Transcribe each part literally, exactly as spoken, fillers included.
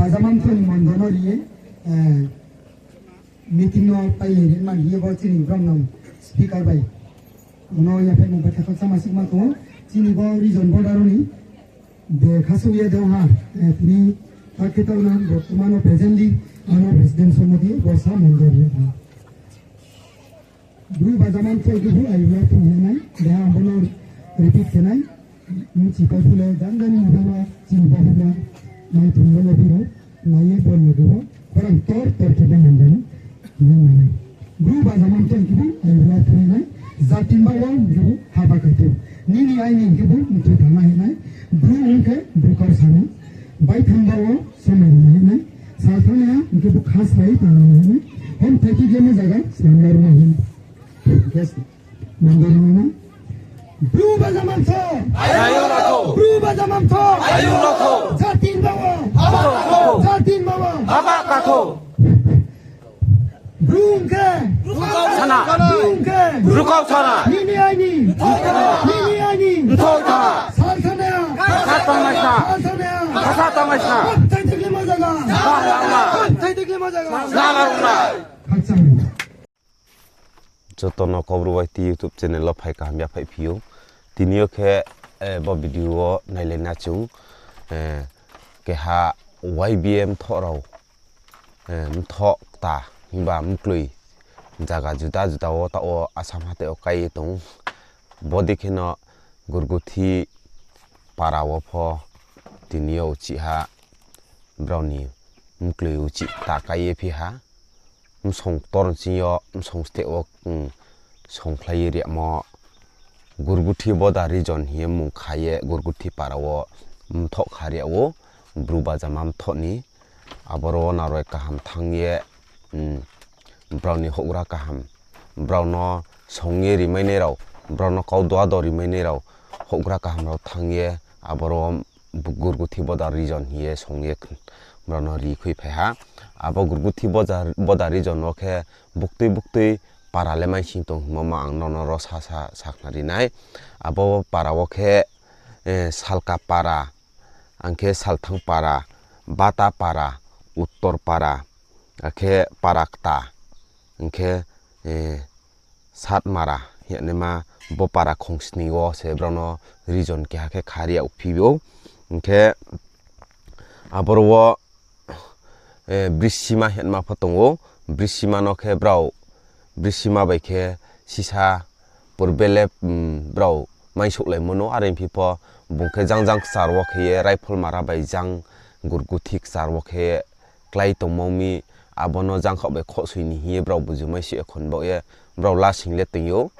Jaman thani mondo no ri ye, eh, meeting no pai ye ri man ye bo chini brom no speaker bai. Bono yaphaimo bai khe khakchangma sikma tong ou. Chini bo region border ni de khasouh ye dong ha, eh, tini takhe tau na bortoman no presently ano president somodi bo sa mondo ri ye. Bru ba jaman thai khe bu ai ya thung nai, da ang bono repeat khe nai. Mchi pai phule jang jani ni bama chini ba phule nai thung nai biro, nai ye bon ni biro, khorang tor tor khe ba nang jani. Bru ba jaman thai khe bu ai ya thung nai, jatin ba wang khe bu haba kaitu. Nini aini khe bu mthu thang nai nai, bru ong khe bru kau sanai. Bai thang ba wo somai nai nai. Sa thang ya, hing khe bu kha sai thang nai nai. Hom thai khe gemo jaga, slam nai nai. Yes. Number one. Bru ba jaman tho. Ayo rokho. Bru ba jaman tho. Ayo rokho. Jatin ba wo. Abo rokho. Jatin ba wo. Aba kakho. Bru ong khe. Sana. Bru ong khe. Bru kau sana. Nini aini. Nini aini. Mthoi tha. Sal sana. Kasa tangmai sa. Sal sana. Kasa tangmai sa. Hom thai khe gemo jaga. Slam nai. Hom thai khe gemo jaga. Slam nai. Khakchang. Joto no Kaubru Y T YouTube channel wo phai kaham ya phaiphi ou. Tini yo khe, eh, bo video wo nailai na chung, eh, keha Y B A mthoh rao, eh, mthoh kta himba mkloi zaga juda juda wo taoh wo Assam hathái wo kái ye tong. Bodei khe no Gurguthi para wo pho tini yo uchih ha brao ni mkloi uchih kta kái ye phi ha. Msong ktor nching yo, msong steh wo, mm, songkhlai ye riamo Gurguthi border region hing ye mmung kha ye Gurguthi para wo mthoh kha ri yag ou, Bru ba jama mthoh ni. Aboro wo naroi kaham thanng ye, mm, brao ni houhgra kaham, brao no song ye rimainai rao, brao no kau duado rimainai rao, houhgra kaham rao thanng ye aboro wo Gurguthi border region hing ye song ye brao no ri khui phai ha. Abo Gurguthi border, border region wo khe buktui buktui para le maising tong hingmo ma ang nono ro sa, sa, sakhnari nai. Abo para wo khe, eh, Salka para, ang khe Salthang para, Bata para, Uttor para, akhe Parakta, ang khe, eh, Satmara hingnaima bo para khongsni wo se brao no region keha khe kha ri yag phi ou. Hing khe aboro wo, eh, Brisima hingnaima pho tong ou. Brisima no khe brao, Brisima bai khe sisa purbe le, mm, brao maisouhlaimo no, are phi pho bung khe jang jang kchar wo khe ye Raipholmara bai jang Gurguthi kchar wo khe klái tongmo mi, abo no jang khaoh bai khohsoi ni hing ye brao buju maisouh ye khon baoh ye brao lasing le toing ou,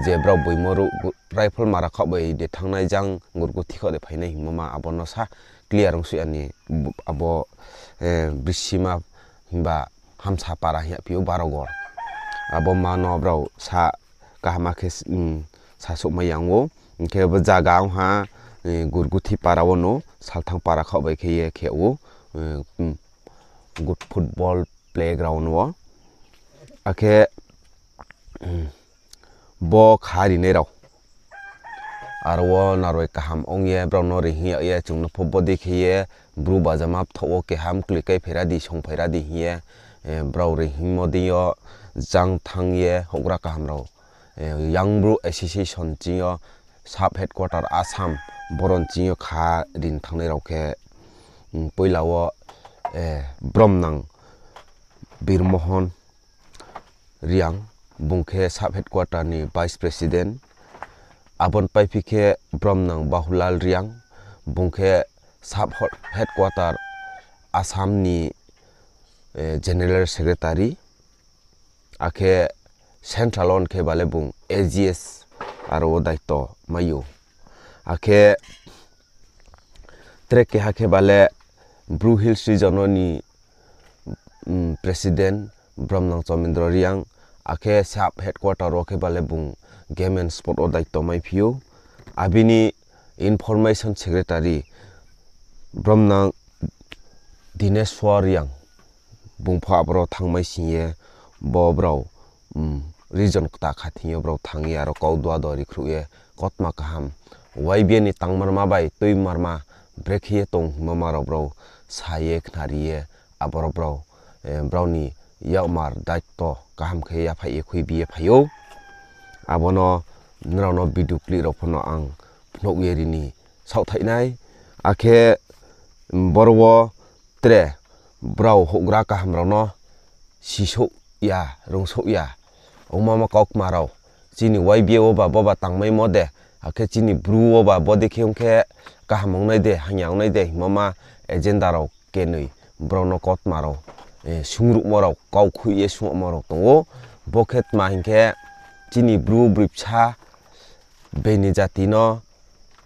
je brao boimo ruh Raipholmara khaoh bai de thanngnai jang Gurguthi khaoh de phainai hingmo ma abo no sa clear ong soi ya ni abo, eh, Brisima himba Hamsa para hing ya phi ou Barogor. Abo ma no brao sa kaham khe, mm, sasouhmai ya ong ou. Hing khe bo zaga ong ha, eh, Gurguthi para wo no, Salthang para khaoh bai khe ye khe ou, eh, mm, football playground wo. Akhe, mm, bo kha rinai rao aro wo naroi kaham ong ye brao no reing hing yag ye chung no pho bodei khe ye Bru ba jama mthoh wo keha mkloi kái phaira di, songphaira di hing ye, eh, brao reing hingmo deing yo jang thanng ye houhgra kaham rao, eh, Young Bru Association ching yo sub headquarter Assam, boro ni ching yo kha rin thanngnai rao khe, mm, poila wo, eh, Bromnang Birmohon Reang, bung khe sub headquarter ni vice president. Abo ni paiphi khe Bromnang Bahulal Reang, bung khe sub headquarter Assam ni, eh, general secretary. Akhe central wo khe bale bung A G S aro wo daito mai ou. Akhe tre keha khe bale Bru Hills region wo ni, mm, president Bromnang Chomendro Reang, akhe sub headquarter wo khe bale bung game and sport wo daito maiphi ou. Abini information secretary Bromnang Dineswar Reang, bung pho aboro thanngmai sing ye bo brao, mm, region kta khathing yo brao thanng ye aro kau duado rikhruh ye kautma kaham Y B A ni tangmarma bai tuimarma brekhe ye tong hingmo ma rao brao sa ye khnari ye, aboro brao, brao ni yakmar daito kaham khe yaphaih ye khuibi ye phai ou. Abo no nrao no video clip rao pho no ang phnuh ye ri ni saohthaih nai. Akhe boro wo tre brao houhgra kaham rao no sisouh ya, rungsouh ya ongmo ma kautma rao, chini Y B A woba boba tangmaimo de, akhe chini Bru woba bodei khe ong khe kaham ong nai de, hamya ong nai de hingmo ma agenda rao kenoi brao no kautma rao, sungruhmo rao, kau khui ye sungruhmo rao tong ou. Bo khe tma hing khe, chini Bru broi bsa bini jati no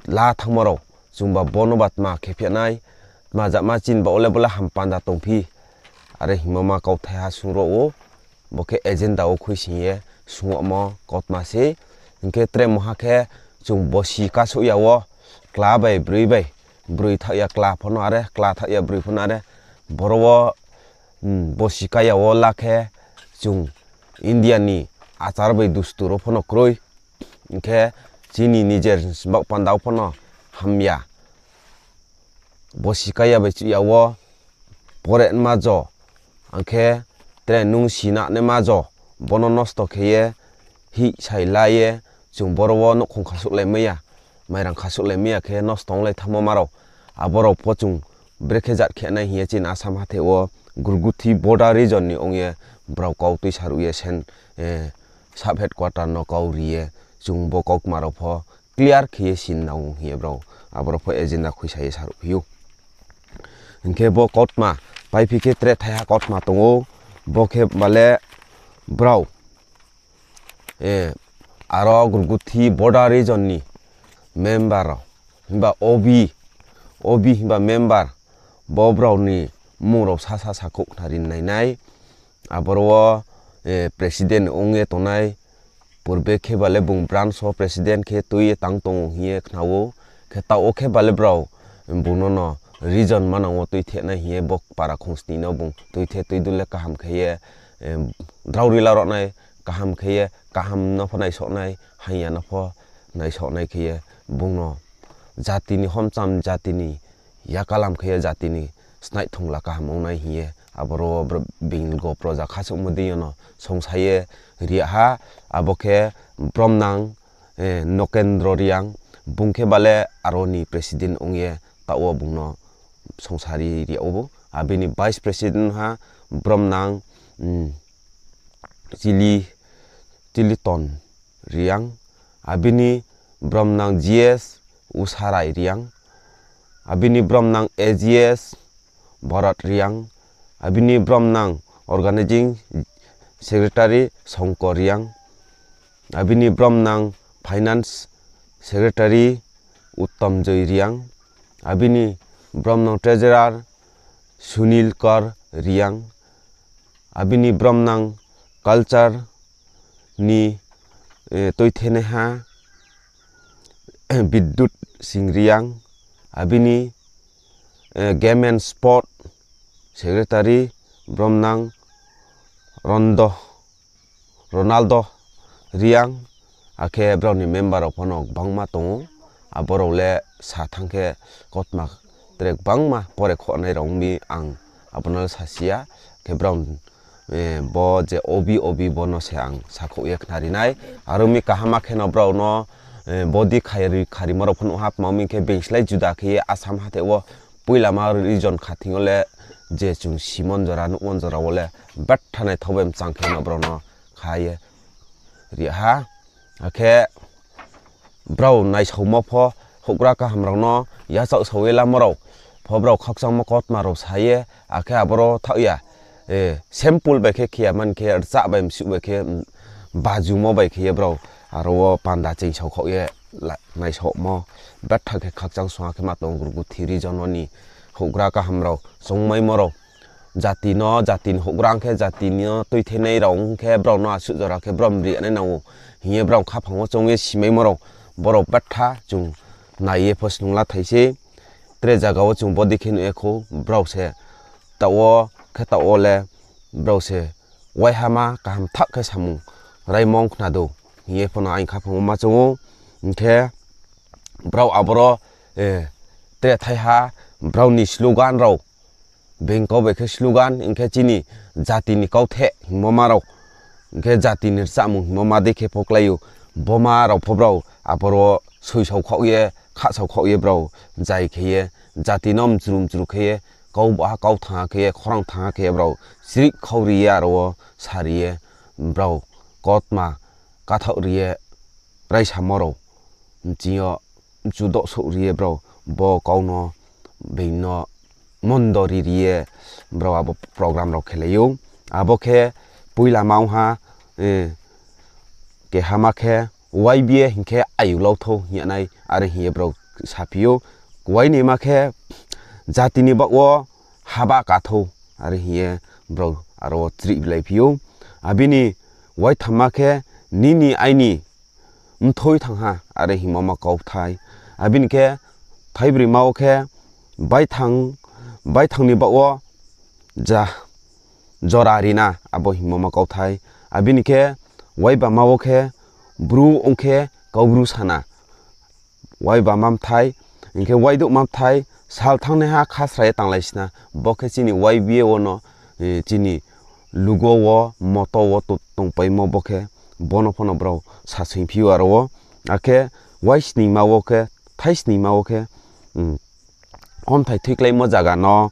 la thanngmo rao, chungba bo no ba tma khe phi nai, tma jama chini ba wo le bo le ham panda tongphi, are hingmo ma kauthai ha sungruh ou. Bo khe agenda wo khuisoing ye sungruhmo kautma sei. Hing khe tre mungha khe chung bosi kasouh ya wo, kla bai broi bai, broi thaoh ya kla pho no are, kla thaoh ya broi pho no are, boro wo bosi ka ya wo la khe chung India ni achar bai dustur wo pho no kroi. Hing khe chini nijer baoh panda wo pho no hamya. Bosi ka ya bai chuh ya wo pore nma jo, ang khe tre nung sina naima jo, bo no nosto khe ye, hih sai la ye, chung boro wo nouhkhong khasouhlaimai ya, mairang khasouhlaimai ya khe nosto onglai thanngmo ma rao. Abo rao pho chung brekhe jat khe nai hing ye chini Assam hathái wo Gurguthi border region ni ong ye brao kau tuisa ruh ye sen, sub headquarter no kau ri ye, chung bo kautma rao pho clear khe ye sin nang ou hing ye brao abo rao pho agenda khuisa ye sa ruhphi ou. Hing khe bo kautma paiphi khe tre thaiha kautma tong ou, bo khe ba le brao aro Gurguthi border region ni member rao, himba O B, O B himba member, bo brao ni mmung rao sasa sakhouh khnari nai nai. Aboro wo president ong ye tongnai, purbe khe ba le bung branch wo president khe tui ye tang tong ou hing ye khna ou. Khe taoh wo khe ba le brao bung no no region manang wo tuithe nai hing ye bo para khongsni no bung tuithe tuidul le kaham khe ye, drao ri la rao nai, kaham khe ye kaham no pho naisoh nai, hamya no pho naisoh nai khe ye bung no jati ni homcham, jati ni yakalam khe ye jati ni snaih thongla kaham ong nai hing ye aboro wo bini logo proja khasouhmo deing yo no songsa ye ri ha. Abo khe bromnang Nokendro Reang, bung khe ba le aro ni president ong ye taoh wo bung no songsari ri ou. Abini vice president ha bromnang Chiliton Reang, abini bromnang G S Usarai Reang, abini bromnang A G S Bharat Reang, abini bromnang organising secretary Songkor Reang, abini bromnang finance secretary Uttam Joy Reang, abini bromnang treasurer Sunil Kar Reang, abini bromnang culture ni tuithenaiha Bidyut Sing Reang, abini game and sport secretary bromnang Ronaldo Reang, akhe brao ni member rao pho no gbangma tong ou. Abo rao le sa thanng khe kautma tre gbangma pore khonai rao ong mi, ang abo no le sasi ya. Khe brao bo je O B O B bo no se ang sakhouh ye khnari nai. Aro mi kaham khe no brao no body kharimo rao pho nuh ha, tma mi khe being slái juda khe ye Assam hathái wo poilama region khathing yo le je chung simon jora nuhmon jora wo le betha naithao bai mchang khe no brao no kha ye ri ha. Akhe brao naisaomo pho, houhgra kaham rao no yachaoh sao ye lamo rao pho brao khakchangmo kautma rao sa ye, akhe aboro thaoh ya, sample bai khe khe ya mani khe rchah bai msuh bai khe, bajumo bai khe ye brao aro wo panda cheing saokhaoh ye naisaomo betha khe khakchang song ha khe ma tong Gurguthi region wo ni houhgra kaham rao, chongmaimo rao. Jati no, jati ni houhgra ong khe, jati no tuithenai rao ong khe, brao no asuh jora khe brao mri nai nang ou hing ye brao khaphang wo choung ye simaimo rao, brao betha chung nai ye pho snung la thai sei. Tre zaga wo chung body khe nuh ye khou, brao se taoh wo khe taoh wo le brao se waihama kaham thah khe samung raimo ong khna dou hing ye pho no aini khaphang wo ma choung ou. Hing khe brao aboro, eh, Thaiha brao ni slogan rao, being kau bai khe slogan, hing khe chini jati ni kautheh hingmo ma rao, hing khe jati ni rchamung hingmo ma dei khe pho klái ou. Bo ma rao pho brao aboro soisao khaoh ye, khasao khaoh ye brao zai khe ye, jati no mchru mchru khe ye, kau baha kau thangha khe ye, khorang thangha khe ye brao chrih khau ri ye, aro wo sa ri ye, brao kautma kathaoh ri ye, raisamo rao bching yo mchu dohsouh ri ye brao bo kau no, being no mondo ri ri ye brao abo program rao khelai ou. Abo khe poila ma ong ha, keha ma khe Y B A hing khe ayu lau thou hing ya nai, are hing ye brao saphi ou. Kuai ni ma khe jati ni baoh wo haba ka thou, are hing ye brao aro wo chrih bilaiphi ou. Abini waitham ma khe nini aini mthoi thang ha, are hingmo ma kauthai. Abini khe thaibroi ma wo khe baithang, baithang ni baoh wo ja jora rina, abo hingmo ma kauthai. Abini khe waiba ma wo khe bru ong khe kaubru sana. Waiba ma bthai, hing khe waidouh ma bthai, sal thanngnaiha khasra ye tanglai sna. Bo khe chini Y B A wo no, chini lugo wo, moto wo to-, tongpaimo bo khe, bo no pho no brao sasoingphi ou aro wo. Akhe waisningma wo khe, thaisningma wo khe, omthai thoikláimo zaga no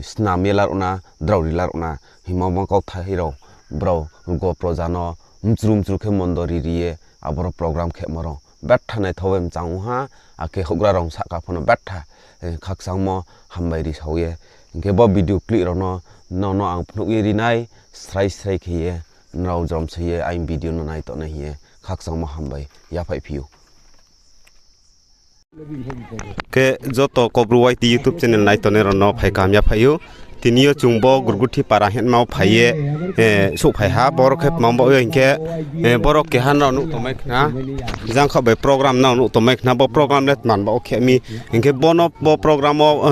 snam ye laruh na, drao ri laruh na, hingmo ma kauthai rao, brao go proja no mchru mchru khe mondo ri ri ye aboro program khemo rao betha naithao ye mchang ong ha, akhe houhgra rao sahka pho no betha khakchangmo hambai ri sao ye. Hing khe bo video clip rao no, no, no ang phnuh ye ri nai, srai srai khe ye, nrao jrom se ye aini video no nai tongnai hing ye khakchangmo hambai yaphaihphi ou. Khe joto Kaubru Y T YouTube channel nai tongnai rao no phai kaham yaphaih ou. Tini yo chung bo Gurguthi para hingma wo phai ye, souhphai ha, boro khe tma baoh yo hing khe, boro keha nrao nuh tongmai khna, jang khaoh bai program nrao nuh tongmai khna, bo program le tma baoh wo khe mi, hing khe bo no bo program wo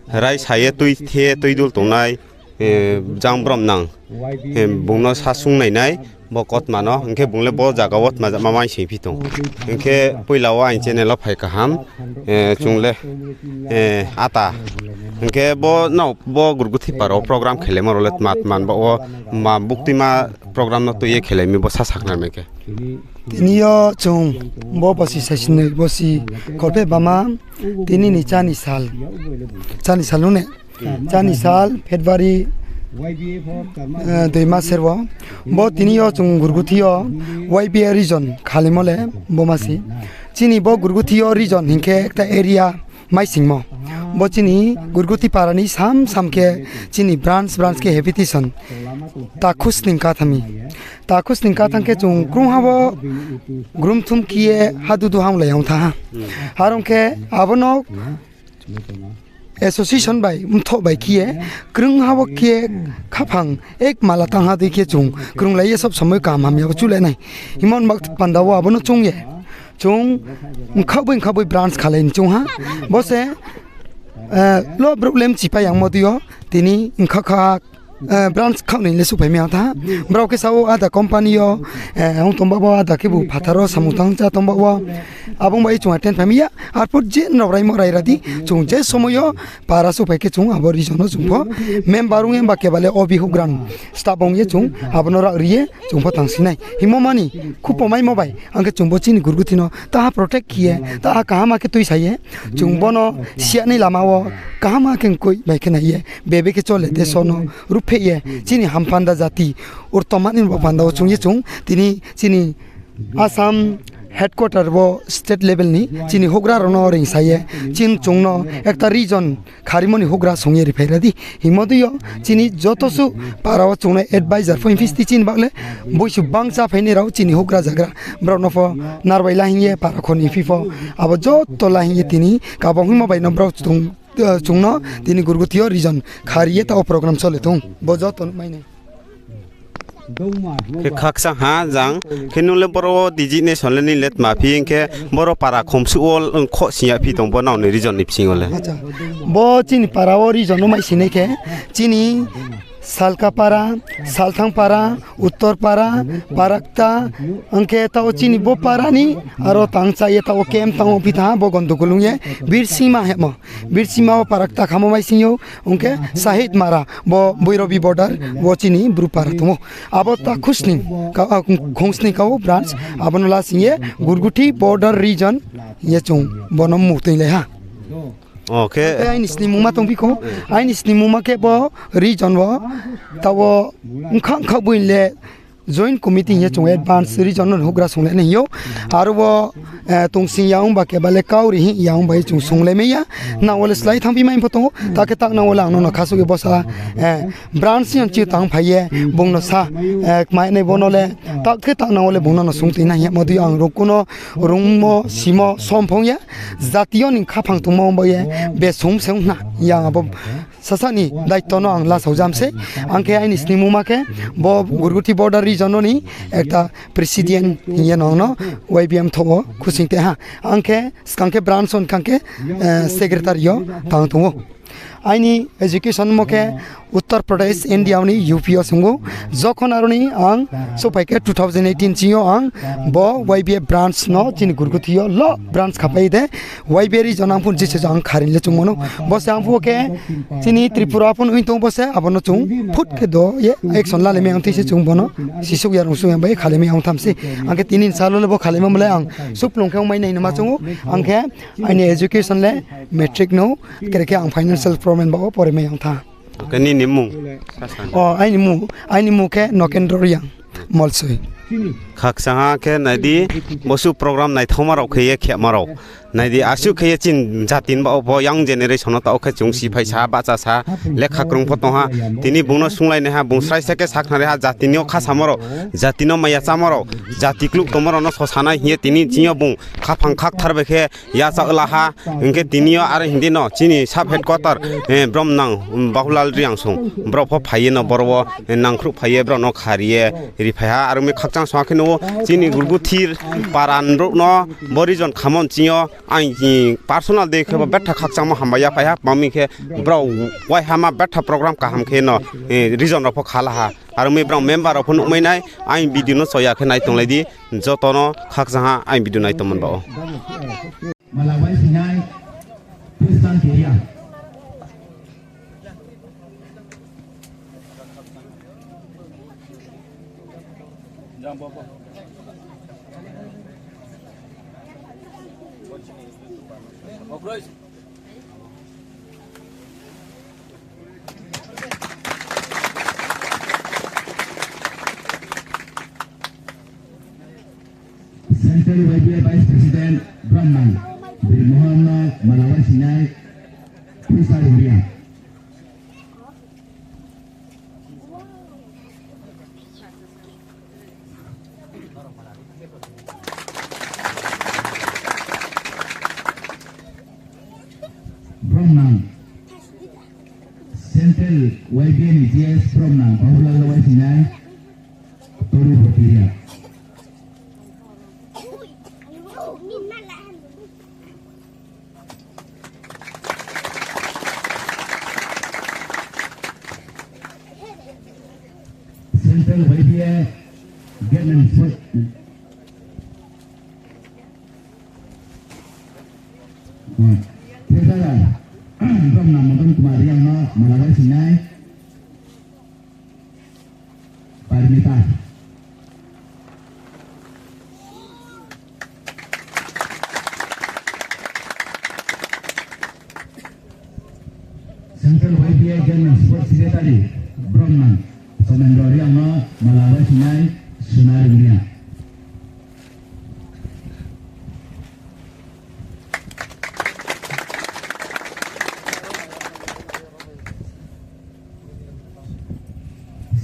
raisa ye tui the tui dul tongnai, jang brom nang, bung no sasung nai nai, bo kautma no, hing khe bung le bo zaga wo tma jama mai singphi tong. Hing khe poila wo aini channel wo phai kaham, chung le, ata. Hing khe bo nrao bo Gurguthi para wo program khelaimo rao le tma tma baoh wo, ma buktuima program no tui ye khelai mi bo sa sakhnari mai khe. Tini yo chung bo bosi saisinoi bosi kholpheh bama tini ni chá ni sal, chá ni sal nung ne, chá ni sal February, dui ma ser wo. Bo tini yo chung Gurguthi yo Y B A region khalaimo le bo ma se. Chini bo Gurguthi yo region hing khe ekta area maisingmo. Bo chini Gurguthi para ni sam sam khe chini branch branch khe habitation takhu sning katham mi. Takhu sning katham khe chung krungha wo grumthum khe ye hadudu hamlai ong thanng ha. Are ong khe abo no association bai mthoh bai khe ye krungha wo khe khaphang ek mala tang ha dei khe chung krunglai ye sob somoi kaham hamya wo chulai nai. Himon bak panda wo abo no chung ye chung mkhaoh boi mkhaoh boi branch khalai ni chung ha. Bo se lo brouh le mchipai yangmo dei yo tini mkhaoh kha branch khaoh ni le suhphai mi ang tha. Brao khe sa ou ada company yo ong tongba wo, ada khebu phathar wo samung tang chá tongba wo. Abo bai chung attend phai mi ya. Arphuh je nrao raimo rai ra di, chung je somoi yo para suhphai khe chung abo region no chung pho member ong ye ba kebale O B houhgra staff ong ye chung abo no rak ri ye chung pho tang si nai. Hingmo mani khupo maimo bai ang khe chung bo chini Gurguthi no taha protect khe ye, taha kaham khe tuisa ye, chung bo no siyanai lama wo kaham khe mkoih bai khe nai ye, bebe khe chole deso no ruhpheh ye, chini hampanda jati urtomani bo panda wo chung ye chung tini chini Assam headquarter wo state level ni chini houhgra rao no reingsa ye, chini chung no ekta region kharimo ni houhgra song ye riphai ra di. Hingmo dei yo chini joto suh para wo chung no advisor pho hingphi sti chini bak le boisu bangcha phainai rao chini houhgra zagra. Brao no pho narbai la hing ye para kho ni phi pho abo joto la hing ye tini kabang hingmo bai no brao chung no tini Gurguthi yo region khari ye taoh wo program chole tong. Bo joto nuhmai nai. Khe khakchang ha jang. Khe nung le boro wo designation le nini le tma phi hing khe boro para khomsuh wo khoh sing ya phi tong bo nrao ni region ni bsing yo le. Bo chini para wo region no mai sinai khe chini Salka para, Salthang para, Uttor para, Parakta, ang khe taoh chini bo para ni, aro tang cha ye taoh camp tang wo phi tha ha, bo gondogol ong ye, Birsima hemo. Birsima wo Parakta khamo mai sing yo, ong khe Sahid Mara, bo Boirobi border, bo chini Bru para tong ou. Abo ta khusning, ka-, a, khongsning ka ou branch, abo no la sing ye, Gurguthi border region, ye chung, bo no mung tui lai ha. Khe aini snimungma tong phi kho, aini snimungma khe bo region wo, taoh wo, ongkha ongkha boi le, joint committee hing ye chung advance region no houhgra sung le nai hing ou. Aro wo, eh, tongsing ya ong ba khe ba le kauri hing ya ong ba ye chung sung le mai ya. Nang wo le slái thanngphi mai pho tong ou, ta khe tak nang wo le ang no no khasuh ye bosa, eh, branch ni chi tang phai ye, bung no sa, eh, kmai nai bo no le, tak khe tak nang wo le bung no no sung tui nai hing ye mo dei ang rung kuno, rungmo, simo, som phong ye, jati yo ni khaphang tongmo ong ba ye, besung se ong na, yang abo sasa ni daito no ang lasao jam sei, ang khe aini snimungma khe, bo Gurguthi border region no ni ekta president hing ye no ang no Y B M thoh wo khusing te ha. Ang khe, skang khe branch on kang khe, eh, secretary yo tang tong ou. Aini education mo khe Uttar Pradesh, India ni U P yo sung ou. Jokhon aro ni ang souhphai khe two thousand eighteen ching yo ang bo Y B A branch no chini Gurguthi yo lo branch khapai de Y B A region ang phun jise ang kharin le chungmo no. Bo se ang phu khe chini Tripura phun oi tong bo se abo no chung phut khe do ye action la le mai ang tui se chung bo no sisouh ya rungsouh ya bai kha le mai ang tham se. Ang khe tini sal wo le bo kha le ma le ang suplung khe ong mai nai no ma chung ou. Ang khe aini education le matric no, kere khe ang financial problem ba wo pore mai ang tha. Khe nini mung? O, aini mung, aini mung khe Nokendro Reang, Molsoi. Khakchang ha khe nai di, bosuh program naithaoma rao khe ye khema rao. Nai di, asuh khe ye chini jati ni ba wo pho young generation no taoh khe chung siphai sa, bahcha sa, lekha krung pho tong ha. Tini bung no sunglai nai ha, bung srai sa khe sakhnari ha, jati ni yo khasamo rao, jati no maya chámo rao, jati kluh tongmo rao no sosanai hing ye tini ching yo bung khaphang khakthar bai khe yachak la ha, hing khe tini yo are hing di no, chini sub headquarter, eh, bromnang, um, Bahulal Reang song, brao pho phai ye no, boro wo, eh, nangkhruh phai ye, brao no khari ye, ri phai ha, aro mi khakchang song ha khe no, chini Gurguthi para ni brouh no, bo region khamon ching yo, ang, eh, personal de khe bo betha khakchangmo hambai ya phai ha, mami khe, brao waiha ma betha program kaham khe no, eh, region rao pho kha la ha, aro mi brao member rao pho nuhmai nai, ang video no choya khe nai tonglai di, joto no khakchang ha, ang video nai tongmon ba wo. Mala waisinai, Khristan keria. Central Y B A Vice President, bromnang, Bir Mohan no mala waisinai, Khristan keria. Bromnang, Central Y B A ni G S bromnang, Bahulal no waisinai, Toru Bhatia. Central Y B A Government Sport. Hmm. Treasurer, bromnang Madan Kumar Reang no mala waisinai. Parmita. Central Y B A General Sports Secretary, bromnang Somendro Reang no mala waisinai, Sunari Reang.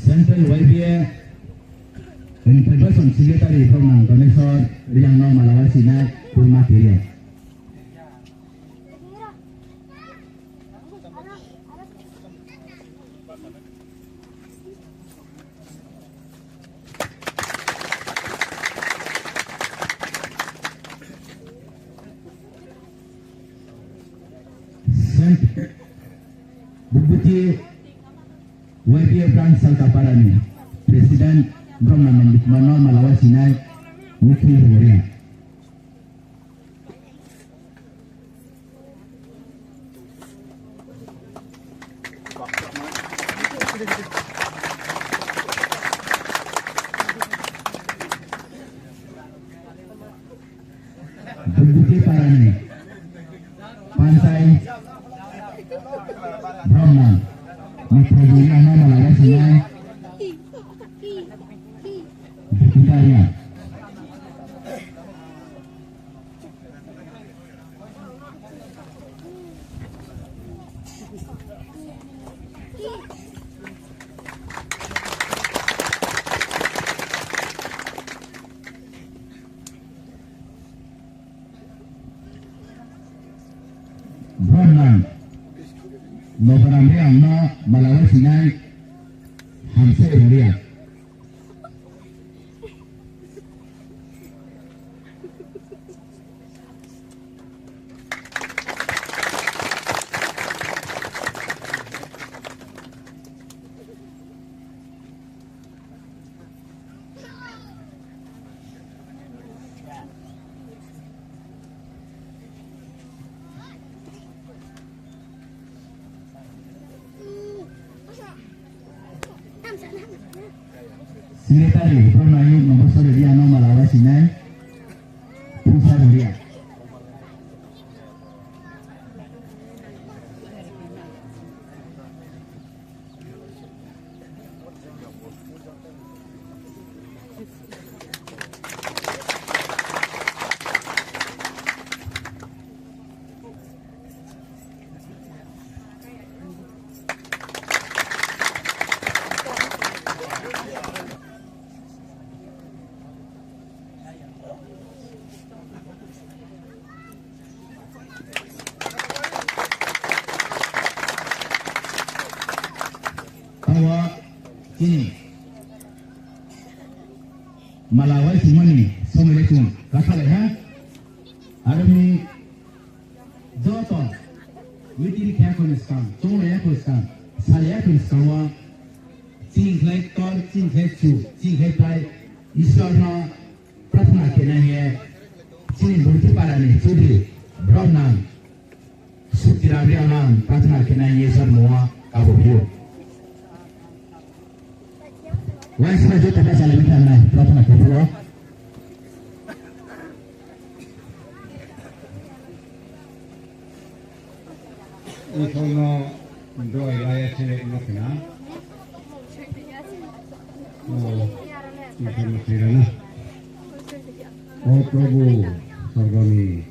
Central Y B A Information Secretary bromnang Doneswar Reang no mala waisinai, Kurma keria. Cent-, Bubuti Y B A Mithun Riang. Dugbuti para ni Pantai Brahma ni February ano mala wa sinai Dugbuti para. Bromnang Nobaram Reang no mala wa sinai Hamsai Reang. Secretary, Bromnang Youth Nobosor Area no mala wa sinai Phusa Area. Taoh wo chini mala wa singmo ni somoi le chung kasalai ha. Aro ni joto meeting khe ya kho ni skang, chounglai ya kho skang, salai ya kho ni skang wo chini khlai ktor, chini khlai chu, chini khlai pai, Isor no prarthana khe nai ye, chini Dugbuti para ni Chaudhary Bromnang Suktiram Reang no prarthana khe nai ye Isor mmung wo kabo phi ou. Uaisa joto bachalai mi thanng nai, prarthana khe phi ou. Isor no duai la ye se no khna. O, Isor no khna na. O Probhu, sorgo ni